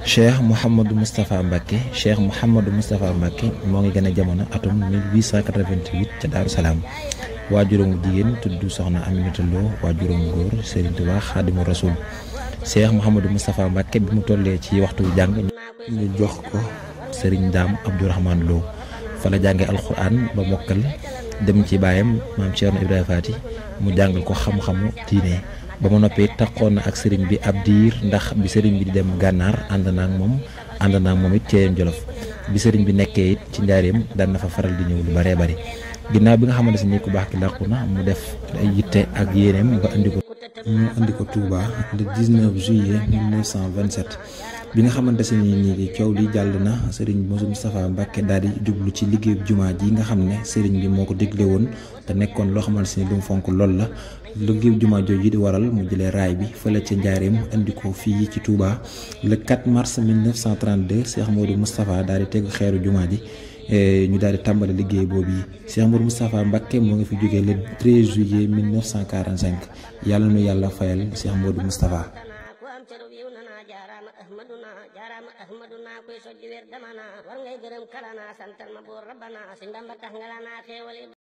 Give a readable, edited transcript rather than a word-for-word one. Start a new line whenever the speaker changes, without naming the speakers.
Cheikh Mouhamadou Moustapha Mbacké Cheikh Mouhamadou Moustapha Mbacké moo ngi gën a jamono atum 1888 ca Daaru Salaam waajuram wu jigéen tudd soxna Aminata Lo waajuram wu góor Serigne Touba Xaadimu Rasuul. Cheikh Mouhamadou Moustapha Mbacké bi mu tollee ci waxtu jàng ñu jox ko Serigne Daam Abdourahmane Lo fa la jàngee alxuraan ba mokkal dem ci baayam maam Thierno Ibrahima Faty mu jàngal ko xam-xamu diine ba mu noppee taxoon na ak sëriñ bi ab diir ndax bi sëriñ bi di dem gànnaar ànd naa ak moom it ceeyam jolof bi sëriñ bi nekkee it ci njaareem daan na fa faral di ñëw lu baree bari ginnaaw bi nga xamante ni ku baax ki làqu na mu def ay yitte ak yéeneem ba indi ko Touba le 19 juillet 1927 bi nga xamante ni nii coow li jàll na sëriñ Moustapha Mbacké daal di jublu ci liggéeyu jumaa ji nga xam ne sëriñ bi moo ko dégle woon te nekkoon loo xamante ni lu mu fonk lool la liggéeyu jumaa jooju di waral mu jëlee raay bi fële ca njaareem indi ko fii ci Touba le 4 mars 1932 Cheikh Modou Moustapha daal di tegu xeeru jumaa ji ñu daal di tàmbali liggéey boobu yi Cheikh Modou Moustapha Mbacké moo ngi fi jógee le 13 juillet 1945 yàlla nu yàlla fayal Cheikh Modou Moustapha.